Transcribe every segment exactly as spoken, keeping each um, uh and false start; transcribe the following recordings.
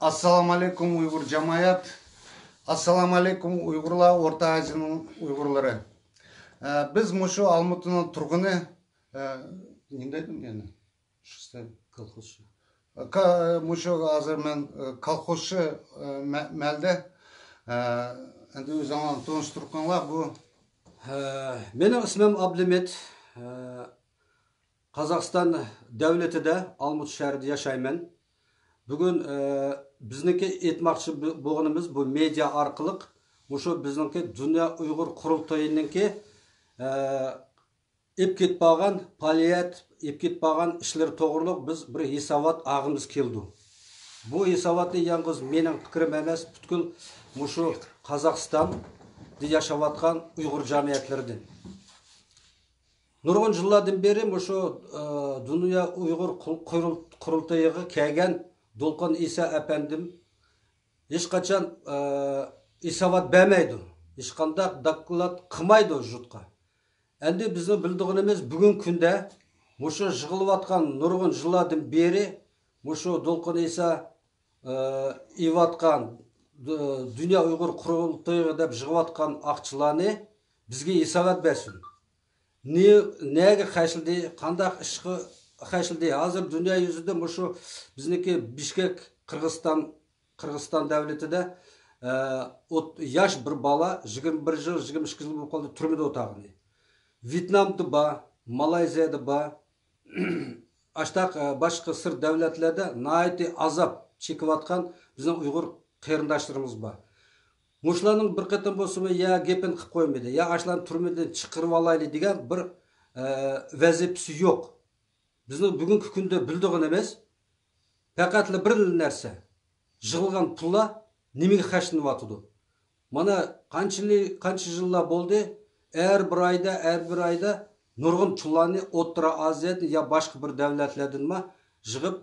ئەسسالامۇ ئەلەيكۇم ئۇيغۇر جامائەت. ئەسسالامۇ ئەلەيكۇم ئۇيغۇرلار، ئورتا ئازىيانىڭ ئۇيغۇرلىرى. ئە، بىز مۇشۇ ئالمۇتىنىڭ تۇرغۇنى، ئە، نېمە دەيدۇ يەنە؟ شۇ كولخوزچى. كا-، مۇشۇ ھازىر مەن، ئە، كولخوزچى، ئە، مە-، مەلدە. ئە، ئەندى ئۆزۈڭلار تونۇشتۇرۇپ قويۇڭلار بۇ. ھە، مېنىڭ ئىسمىم ئابلىمىت. ھە، قازاقىستان دۆلىتىدە، ئالمۇتا شەھىرىدە ياشايمەن. بۈگۈن، ئە، بىزنىڭكى ئېيتماقچى بو-، بولغىنىمىز بۇ مېدىيا ئارقىلىق مۇشۇ بىزنىڭكى دۇنيا ئۇيغۇر قۇرۇلتىيىنىڭكى، ئە، ئېلىپ كېتىپ بارغان پائالىيەت، ئېلىپ كېتىپ بارغان ئىشلىرى توغرۇلۇق بىز بىر ھېسابات ئالغىمىز كېلىدۇ. بۇ ھېساباتنى يالغۇز مېنىڭ پىكرىم ئەمەس، پۈتكۈل مۇشۇ قازاقىستاندا ياشاۋاتقان ئۇيغۇر جەمئىيەتلىرىدىن. نۇرغۇن يىللاردىن بېرى مۇشۇ، ئە، دۇنيا ئۇيغۇر قۇل-، قۇرۇل-، قۇرۇلتىيىغا كەلگەن دولقۇن ئىسا ئەپەندىم ھېچقاچان، ئە، ھېسابات بەرمەيدۇ. ھېچقانداق دوكلات قىلمايدۇ يۇرتقا. ئەندى بىزنىڭ بىلىدىغىنىمىز، بۈگۈنكى كۈندە مۇشۇ يىغىلىۋاتقان نۇرغۇن يىللاردىن بېرى مۇشۇ دولقۇن ئىسا، ئە، ئېلىۋاتقان، دۇ-، دۇنيا ئۇيغۇر قۇرۇلتىيىغا دەپ يىغىۋاتقان ئاقچىلارنى بىزگە ھېسابات بەرسۇن. نى-، نەگە خەجلىدى، قانداق ئىشقا خەجلىدى؟ ھازىر دۇنيا يۈزىدە مۇشۇ بىزنىڭكى بىشكەك، قىرغىزىستان، قىرغىزىستان دۆلىتىدە، ئە، ئوت-، ياش بىر بالا يىگىرمە بىر يىل، يىگىرمە ئىككى يىل بولۇپ قالدى تۈرمىدە ئولتۇرغىنى. ۋيېتنامدا بار، مالايزىيەدە بار، ئاشتاق، ئە، باشقا سىرت دۆلەتلەردە ناھايىتى ئازاب چېكىۋاتقان بىزنىڭ ئۇيغۇر قېرىنداشلىرىمىز بار. مۇشۇلارنىڭ بىر قېتىم بولسىمۇ يا گېپىنى قىلىپ قويمىدى، يا ئاشۇلارنى تۈرمىدىن چىقىرىۋالايلى دېگەن بىر، ئە، ۋەزىپىسى يوق. بىزنىڭ بۈگۈنكى كۈندە بىلىدىغىنىمىز پەقەتلا بىر نەرسە، يىغىلغان پۇللار نېمىگە خەجلىنىۋاتىدۇ؟ مانا قانچىلى-، قانچە يىللار بولدى، ھەر بىر ئايدا، ھەر بىر ئايدا نۇرغۇن پۇللارنى ئوتتۇرا ئازىيادىن يا باشقا بىر دۆلەتلەردىنمۇ يىغىپ،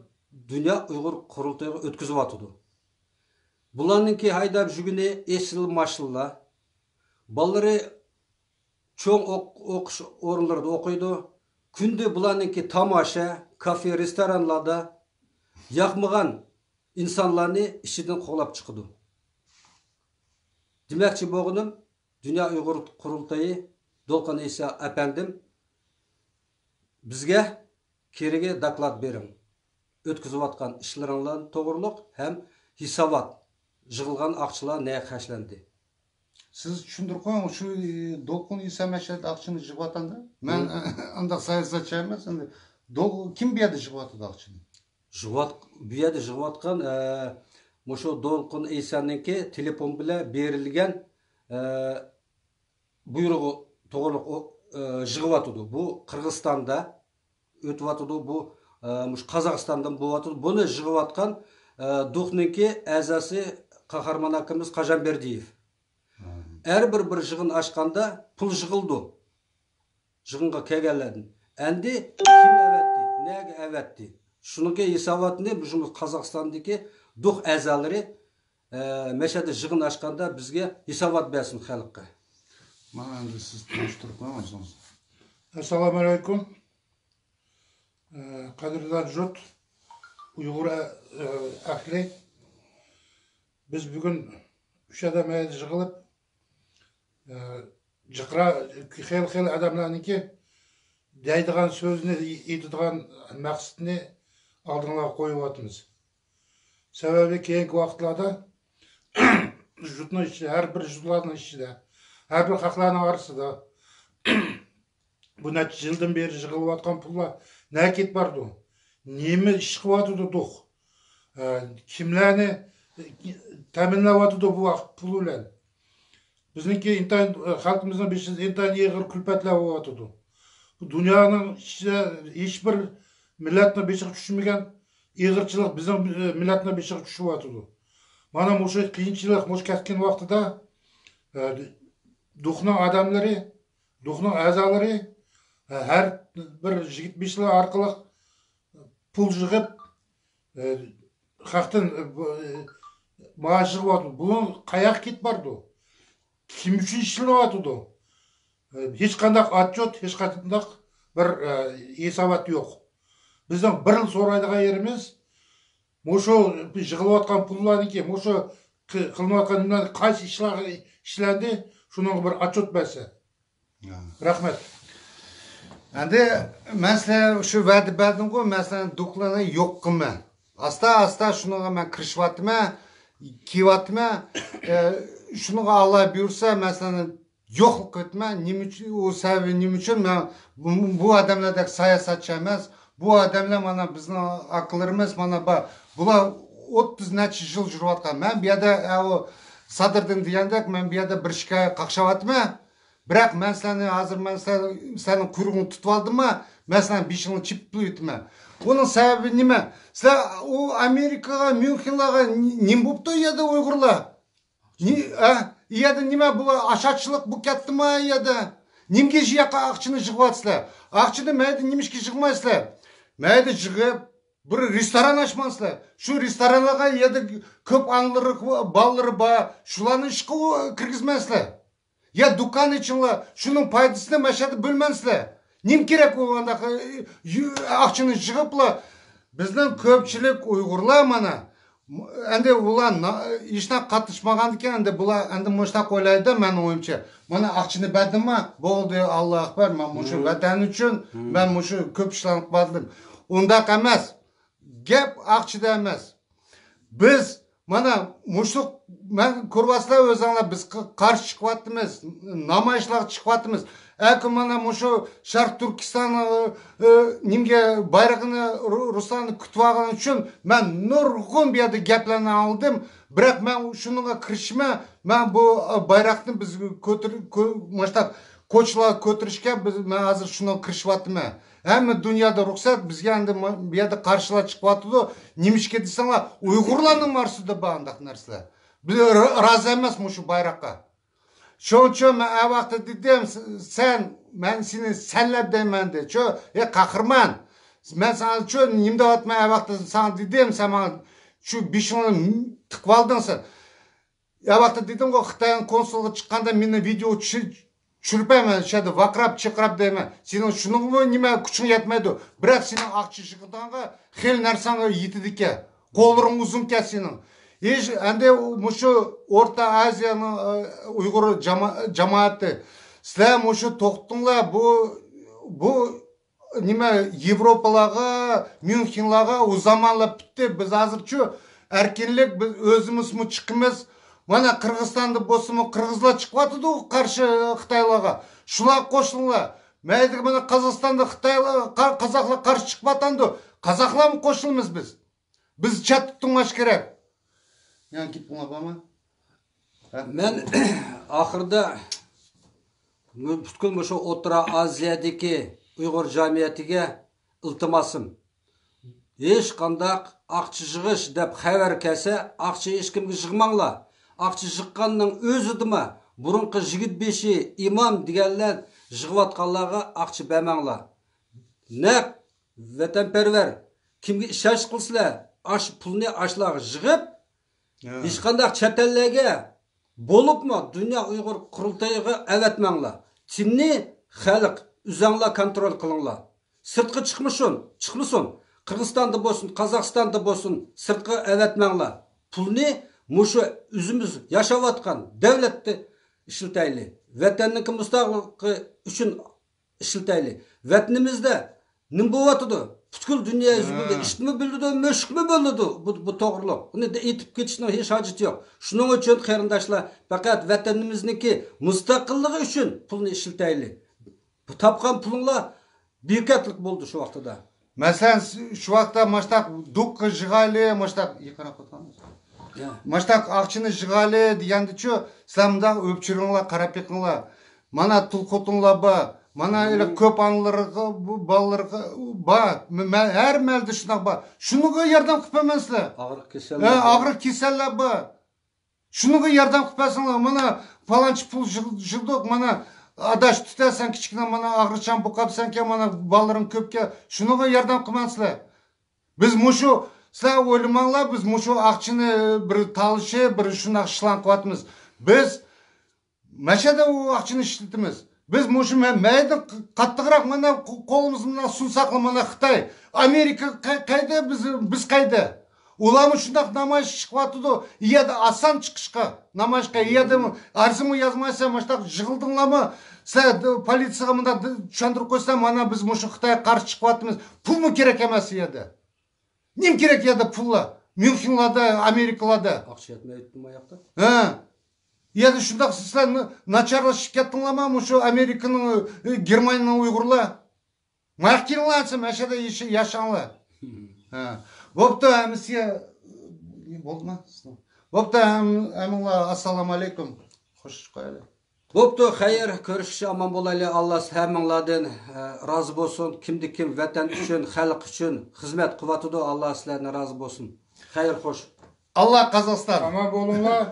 دۇنيا ئۇيغۇر قۇرۇلتىيىغا ئۆتكۈزۈۋاتىدۇ. بۇلارنىڭكى ھەيدەپ يۈرگىنى ئېسىل ماشىنىلار، بالىلىرى چوڭ ئوق-، ئوقۇش ئورۇنلىرىدا ئوقۇيدۇ. كۈندە بۇلارنىڭكى تاماشا، كافې، رېستورانلاردا ياقمىغان ئىنسانلارنى ئىچىدىن قوغلاپ چىقىدۇ. دېمەكچى بولغىنىم، دۇنيا ئۇيغۇر قۇرۇلتىيى، دولقۇن ئىسا ئەپەندىم، بىزگە كېرىگى دوكلات بېرىڭ. ئۆتكۈزۈۋاتقان ئىشلىرىڭلار توغرۇلۇق ھەم ھېسابات، يىغىلغان ئاقچىلار نەگە خەجلەندى؟ سىز چۈشەندۈرۈپ قويۇڭ، شۇ، ئى، دولقۇن ئىسا مەشەدە ئاقچىنى يىغىۋاتامدۇ؟ مەن ئانداق ساياھەتچى ئەمەس، ئەمدى دول-، كىم بۇ يەردە يىغىۋاتىدۇ ئاقچىنى؟ يىغىۋات-، بۇ يەردە يىغىۋاتقان، ئە، مۇشۇ دولقۇن ئىسانىڭكى تېلېفون بىلەن بېرىلگەن، ئە، بۇيرۇقى توغرۇلۇق ئۇ، ئە، يىغىۋاتىدۇ. بۇ قىرغىزىستاندا ئۆتۈۋاتىدۇ، بۇ، ئە، مۇشۇ قازاقىستاندىن بولۇۋاتىدۇ. بۇنى يىغىۋاتقان، ئە، دۇخنىڭكى ئەزاسى قاھارمان ئاكىمىز قاجانبەردىيېف. ھەر بىر، بىر يىغىن ئاچقاندا پۇل يىغىلىدۇ. يىغىنغا كەلگەنلەردىن. ئەندى كىم ئەۋەتتى؟ نەگە ئەۋەتتى؟ شۇنىڭكى ھېساباتىنى مۇشۇ قازاقىستاندىكى دۇخ ئەزالىرى، ئە، مەشەدە يىغىن ئاچقاندا بىزگە ھېسابات بەرسۇن خەلققە. مانا ئەمدى سىز تونۇشتۇرۇپ قويۇڭ ئۆزىڭىز. ئەسسالامۇ ئەلەيكۇم. ئە، قەدىردان جۇت، ئۇيغۇر ئە-، ئە-، ئەھلى. بىز بۈگۈن ئۈچ ئادەم يىغىلىپ، ئە، جىقرا خېلى-خېلى ئادەملەرنىڭكى دەيدىغان سۆزىنى، ئېيتىدىغان مەقسىتىنى ئالدىڭلارغا قويۇۋاتىمىز. سەۋەبى كېيىنكى ۋاقىتلاردا يۇرتنىڭ ئىچىدە، ھەر بىر يۇرتلارنىڭ ئىچىدە، ھەر بىر خەقلەرنىڭ ئارىسىدا بۇ نەچچە يىلدىن بېرى يىغىلىۋاتقان پۇللار نەگە كېتىپ بارىدۇ؟ نېمە ئىش قىلىۋاتىدۇ دۇخ؟ ئە، كىملەرنى تەمىنلەۋاتىدۇ بۇ ۋاقىت پۇل بىلەن؟ بىزنىڭكى ئىنتايىن، خەلقىمىزنىڭ بېشىدا ئىنتايىن ئېغىر كۈلپەتلەر بولۇۋاتىدۇ. بۇ دۇنيانىڭ ئىچىدە ھېچبىر مىللەتنىڭ بېشىغا چۈشمىگەن ئېغىرچىلىق بىزنىڭ، ئە، مىللەتنىڭ بېشىغا چۈشۈۋاتىدۇ. مانا مۇشۇ قىيىنچىلىق، مۇشۇ كەتكەن ۋاقتىدا، ئە، دۇخنىڭ ئادەملىرى، دۇخنىڭ ئەزالىرى، ئە، ھەر بىر يىگىت بېشىلار ئارقىلىق پۇل يىغىپ، ئە، خەقتىن، ئە، بۇ، ئە، مائاش يىغىۋاتىدۇ. بۇنىڭ قاياققا كېتىپ بارىدۇ؟ كىم ئۈچۈن ئىشلىنىۋاتىدۇ؟ ئە، ھېچقانداق ئاتچوت، ھېچقانداق بىر، ئە، ھېسابات يوق. بىزنىڭ بىر سورايدىغان يېرىمىز، مۇشۇ يىغىلىۋاتقان پۇللارنىڭكى، مۇشۇ قى-، قىلىنىۋاتقان نېمىلەرنى قايسى ئىشلارغا ئىشلەندى، شۇنىڭغا بىر ئاتچوت بەرسە. ھە. رەھمەت. ئەمدى مەن سىلەرگە شۇ ۋەدە بەردىمغۇ، مەن سىلەرنىڭ دوكلىرىنى يوق قىلىمەن. ئاستا-ئاستا شۇنىڭغا مەن كىرىشىۋاتىمەن، كېلىۋاتىمەن. ئە، شۇنىڭغا ئاللا بۇيرۇسا، مەن سىلەرنى يوقلۇق قىلىۋېتىمەن. نېمە ئۈچۈن، ئۇ سەۋەبى نېمە ئۈچۈن؟ مەن بۇ، بۇ ئادەملەردەك ساياسەتچى ئەمەس. بۇ ئادەملەر مانا بىزنىڭ ئاكىلىرىمىز، مانا بار. بۇلار ئوتتۇز نەچچە يىل يۈرۈۋاتقان. مەن بۇ يەردە، ئە، ئۇ سادىردىن دېگەندەك، مەن بۇ يەردە بىر شىكايەت قاقشاۋاتىمەن. بىراق مەن سىلەرنى ھازىر، مەن سىلەر، سىلەرنىڭ قۇيرۇقىنى تۇتۇۋالدىمما، مەن سىلەرنىڭ بېشىڭلارنى چېپىپ ئۆتىمەن. ئۇنىڭ سەۋەبى نېمە؟ سىلەر ئۇ ئامېرىكىغا، ميۇنخېنلارغا نېمە بوپتۇ ئۇ يەردە ئۇيغۇرلار؟ نى-، ئە، ئۇ يەردە نېمە، بۇ ئاشارچىلىق بولۇپ كەتتىمۇ ئۇ يەردە؟ نېمىگە شۇ ياققا ئاقچىنى يىغىۋاتىسىلەر؟ ئاقچىنى مەيدە نېمىشقا يىغمايسىلەر؟ مەيدە يىغىپ، بىر رېستوران ئاچمامسىلەر؟ شۇ رېستورانلارغا يەردە كۆپ ئانىلىرى، بالىلىرى بار، شۇلارنى ئىشقا كىرگۈزمەمسىلەر؟ يا دۇكان ئېچىڭلار، شۇنىڭ پايدىسىنى مەشەدە بۆلمەمسىلەر؟ نېمە كېرەك ئۇ ئانداق، ئاقچىنى يىغىپلا؟ بىزنىڭ كۆپچىلىك ئۇيغۇرلار مانا، ئەمدى ئۇلار نا-، ھېچنەق قاتنىشمىغاندىكىن، ئەمدى بۇلار ئەمدى مۇشۇنداق ئويلايدۇ، مەن ئويۇمچە. مانا ئاقچىنى بەردىمما، بولدى، ئاللا ئەكبەر، مەن مۇشۇ ۋەتەن ئۈچۈن، مەن مۇشۇ كۆپ ئىشلارنى قىلىۋاتىدىم. ئۇنداق ئەمەس. گەپ ئاقچىدا ئەمەس. بىز مانا مۇشۇ، مەن كۆرۈۋاتىسىلەر ئۆزۈڭلار، بىز ق-، قارشى چىقىۋاتىمىز، نامايىشلارغا چىقىۋاتىمىز. ئەكۇ مانا مۇشۇ شەرق تۈركىستان، ئى، ئى، نېمىگە بايرىقىنى، رۇ-، رۇسلارنى كۈتۈۋالغىنى ئۈچۈن مەن نۇرغۇن بۇ يەردە گەپلەرنى ئاڭلىدىم. بىراق مەن شۇنىڭغا كىرىشىمەن، مەن بۇ، ئى، بايراقنى بىز كۆتۈر-، كۆ-، مۇشۇنداق كوچىلارغا كۆتۈرۈشكە بىز، مەن ھازىر شۇنىڭغا كىرىشىۋاتىمەن. ھەممە دۇنيادا رۇخسەت، بىزگە ئەمدى ما-، بۇ يەردە قارشىلار چىقىۋاتىدۇ. نېمىشقا دېسەڭلار، ئۇيغۇرلارنىڭ ئارىسىدا بار ئانداق نەرسىلەر. بىز را-، رازى ئەمەس مۇشۇ بايراققا. شۇنىڭ ئۈچۈن مەن ئەۋاقىتتا دېدىم، س-، سەن، مەن سېنى سەنلەپ دەيمەن دە. شۇ، ئەي قەھرىمان، مەن ساڭا شۇ نېمە دەۋاتىمەن، ئەۋاقىتتا ساڭا دېدىم، سەن ماڭا شۇ بېشىڭنى تىقىۋالدىڭ سەن. ئەۋاقىتتا دېدىمغۇ، خىتاينىڭ كونسۇلىغا چىققاندا مېنى ۋىدېئو چۈشۈرۈپ، مەن شۇ يەردە ۋارقىراپ، چىرقىراپ دەيمەن. سېنىڭ شۇنىڭغىمۇ نېمە كۈچۈڭ يەتمەيدۇ. بىراق سېنىڭ ئاقچا يىغىدىغانغا خېلى نەرسەڭ يېتىدىكەن. قوللىرىڭ ئۇزۇنكەن سېنىڭ. ھېچ، ئەمدى مۇشۇ ئورتا ئازىيانىڭ، ئە، ئۇيغۇر جاما-، جامائىتى، سىلەر مۇشۇ توختىڭلار، بۇ، بۇ نېمە، ياۋروپالارغا، ميۇنخېنلارغا ئۇ زامانلار پۈتتى. بىز ھازىرچۇ ئەركىنلىك، بىز ئۆزىمىزمۇ چىقىمىز. مانا قىرغىزىستاندا بولسىمۇ قىرغىزلار چىقىۋاتىدۇ قارشى خىتايلارغا. شۇلار قوشۇلۇڭلار. مەيلى، مانا قازاقىستاندا خىتايلار، قا-، قازاقلار قارشى چىقىۋاتامدۇ؟ قازاقلارمۇ قوشۇلىمىز بىز. بىز چەتتە تۇرماش كېرەك. يەنە گېپىڭلار بارمۇ؟ مەن ئاخىرىدا مۇ-، پۈتكۈل مۇشۇ ئوتتۇرا ئازىيەدىكى ئۇيغۇر جەمئىيىتىگە ئىلتىماسىم، ھېچقانداق ئاقچا يىغىش دەپ خەۋەر كەلسە، ئاقچا ھېچكىمگە يىغماڭلار. ئاقچا يىغقاننىڭ ئۆزىدىمۇ بۇرۇنقى يىگىت بېشى، ئىمام دېگەنلەر يىغىۋاتقانلارغا ئاقچا بەرمەڭلار. نەق ۋەتەنپەرۋەر، كىمگە ئىشەنچ قىلسىلەر، ئاش پۇلنى ئاشلارغا يىغىپ، ھە، ھېچقانداق چەت ئەللەرگە، بولۇپمۇ دۇنيا ئۇيغۇر قۇرۇلتىيىغا ئەۋەتمەڭلار. تىننى خەلق ئۆزەڭلار كونترول قىلىڭلار. سىرتقا چىقمىسۇن، چىقمىسۇن. قىرغىزىستاندا بولسۇن، قازاقىستاندا بولسۇن، سىرتقا ئەۋەتمەڭلار. پۇلنى مۇشۇ ئۆزىمىز ياشاۋاتقان دۆلەتتە ئىشلىتەيلى. ۋەتەننىڭكى مۇستەقىللىقى ئۈچۈن ئىشلىتەيلى. ۋەتىنىمىزدە نېمە بولۇۋاتىدۇ؟ پۈتكۈل دۇنيا يۈزى بىلدى. ھە. ئىتمۇ بىلىدۇ، مۈشۈكمۇ بىلىدۇ بۇ، بۇ توغرىلىق. ئۇنى دە-، ئېيتىپ كېتىشنىڭ ھېچ ھاجىتى يوق. شۇنىڭ ئۈچۈن قېرىنداشلار، پەقەت ۋەتىنىمىزنىڭكى مۇستەقىللىقى ئۈچۈن پۇلنى ئىشلىتەيلى. بۇ تاپقان پۇلۇڭلار بىركەتلىك بولىدۇ شۇ ۋاقتىدا. مەسىلەن، شۇ ۋاقىتتا ماشتاق دوكا يىغايلى، ماشتاق يېقىنراق قىلساڭىز. يا. ماشتاق ئاقچىنى يىغايلى دېگەندىچۇ، سىلەر مۇنداق ئۆپچۈرۈڭلار، قاراپ بېقىڭلار. مانا تۇل خوتۇنلار بار، مانا ھېلى كۆپ ئانىلىرىغا، بۇ بالىلىرىغا بار. مە-، مە-، ھەر مەلدە شۇنداق بار. شۇنىڭغا ياردەم قىلىپ بەرمەمسىلەر؟ ئاغرىق كېسەللەر ھە، بار. ئاغرىق كېسەللەر بار. شۇنىڭغا ياردەم قىلىپ بەرسەڭلار، مانا پالانچە پۇل يىغ-، يىغدۇق، مانا ئاداش تۇتە سەن كىچىككىنە، مانا ئاغرىقچان بولۇپ قاپسەنكەن، مانا بالىلىرىڭ كۆپكەن، شۇنىڭغا ياردەم قىلمامسىلەر؟ بىز مۇشۇ، سىلەر ئويلىماڭلار، بىز مۇشۇ ئاقچىنى بىر تالىشىپ، بىر شۇنداق ئىشلار قىلىۋاتىمىز. بىز مەشەدە ئۇ ئاقچىنى ئىشلىتىمىز. بىز مۇشۇ مە-، مەيدىن قاتتىقراق مانا قو-، قولىمىزنى مانا سۇنساقلا، مانا خىتاي، ئامېرىكا قەي-، قەيدە، بىز، بىز قەيدە؟ ئۇلارمۇ شۇنداق نامايىش چىقىۋاتىدۇ. ئۇ يەردە ئاسان چىقىشقا، نامايىشقا، ئۇ يەردە ئارزىمۇ يازمايسەن، مۇشۇنداق يىغىلدىڭلارمۇ؟ سىلەر پولىتسىيەگە مۇنداق چۈشەندۈرۈپ قويسا، مانا بىز مۇشۇ خىتايغا قارشى چىقىۋاتىمىز. پۇلمۇ كېرەك ئەمەس ئۇ يەردە. نېمە كېرەك ئۇ يەردە پۇللار؟ ميۇنخېنلاردا، ئامېرىكىلاردا. ئاقچا يەتمەيدۇ ياقتا. ھە. يەنە شۇنداق سىلەر ناچارلىشىپ كەتتىڭلارمۇ مۇشۇ ئامېرىكىنىڭ، ئى، گېرمانىيىنىڭ ئۇيغۇرلار؟ ماياق كېلىڭلار، سىلەر مەشەدە ياشاڭلار. ھە. بوپتۇ، ھەممىسىگە بولدىما؟ بوپتۇ، ھەم-، ھەممىڭلار ئەسسالامۇ ئەلەيكۇم. خوش قويايلى. بوپتۇ، خەير، كۆرۈشكىچە ئامان بولايلى. ئاللا ھەممىڭلاردىن، ئە، رازى بولسۇن. كىمدە كىم ۋەتەن ئۈچۈن، خەلق ئۈچۈن خىزمەت قىلىۋاتىدۇ، ئاللا سىلەردىن رازى بولسۇن. خەير، خوش. ئاللا قازاقىستان. ئامان بولۇڭلار،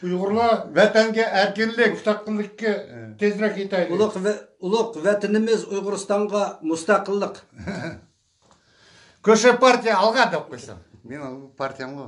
ئۇيغۇرلار. ۋەتەنگە ئەركىنلىك. مۇستەقىللىككە تېزرەك يېتەيلى. ئۇلۇغ ۋە-، ئۇلۇغ ۋەتىنىمىز ئۇيغۇرىستانغا مۇستەقىللىق. كۆشە پارتىيە ئالغا دەپ قويسام. مېنىڭ پارتىيەمغۇ.